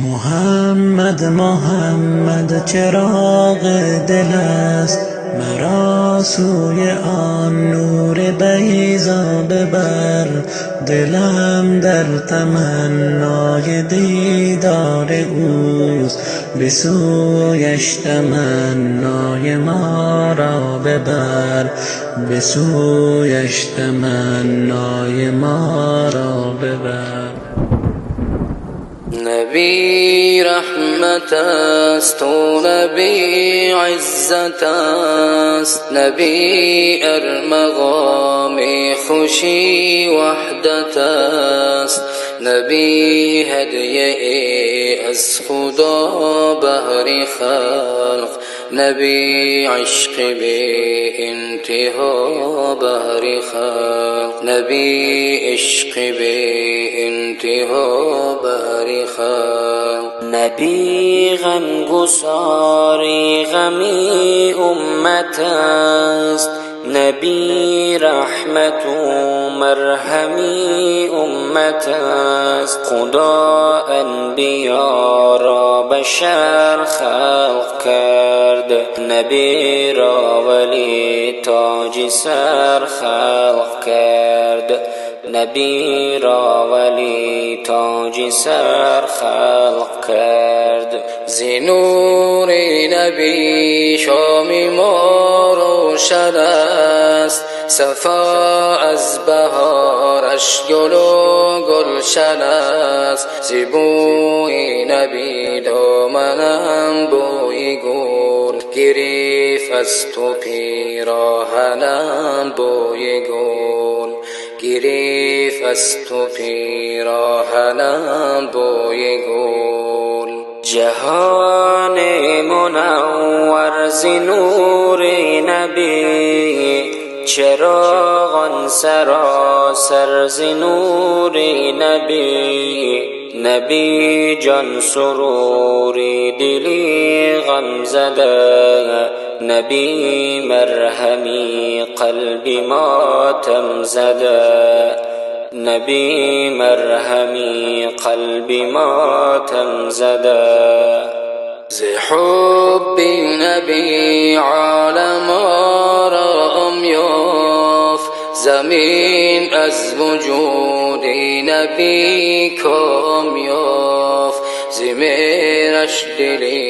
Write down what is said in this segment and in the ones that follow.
Муҳаммад, Муҳаммад чароғи дил аст, маро сӯи он нури байзо бибар. Дилам дар таманнои дидори ӯст, ба сӯяш таманнои моро бибар, ба сӯяш таманнои моро бибар. Набӣ раҳмат аст, Набӣ иззат аст, Набӣ армуғони хушӣ ваҳдат аст, Набӣ ҳадяи аз Худо баҳри халқ, Набӣ ишқи беинтиҳо баҳри халқ, Набӣ ишқи беинтиҳо баҳри халқ. Набӣ ғамгусори ғами уммат аст, Набӣ раҳмату марҳами уммат аст. Худо анбиёро башар халқ кард, Набиро валӣ тоҷи сар халқ кард, Набиро валӣ тоҷи сар халқ кард. Зи нури Набӣ шоми мо равшан аст, сафо аз баҳораш гулу гулшан аст. Зи бӯи Набӣ доманам бӯи гул гирифт, аз ту пироҳанам бӯи гул гирифт, аз ту пироҳанам бӯи гул. Ҷаҳон мунаввар зи нури Набӣ, чароғон саросар зи нури Набӣ. Набӣ ҷон сурури дили ғамзада, Набӣ марҳами қалби мотамзада, Набӣ марҳами қалби мотамзада. Зи ҳубби Набӣ олам ором ёфт, замин аз вуҷуди Набӣ ком ёфт. Зи меҳраш дили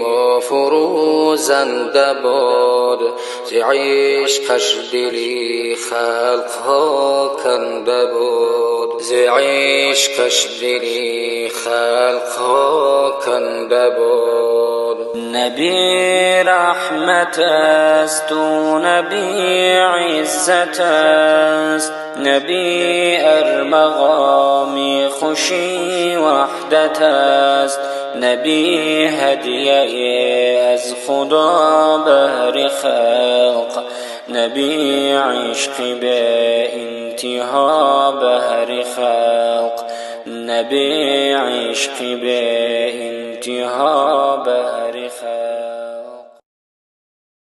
мо фурӯзанда бод, зи ишқаш дили халқҳо канда бод, зи ишқаш дили халқҳо канда бод. Набӣ раҳмат аст, Набӣ иззат аст, Набӣ армуғони хушӣ ваҳдат аст, Набӣ ҳадяи аз Худо баҳри халқ, Набӣ ишқи беинтиҳо баҳри халқ, Набӣ ишқи беинтиҳо баҳри халқ.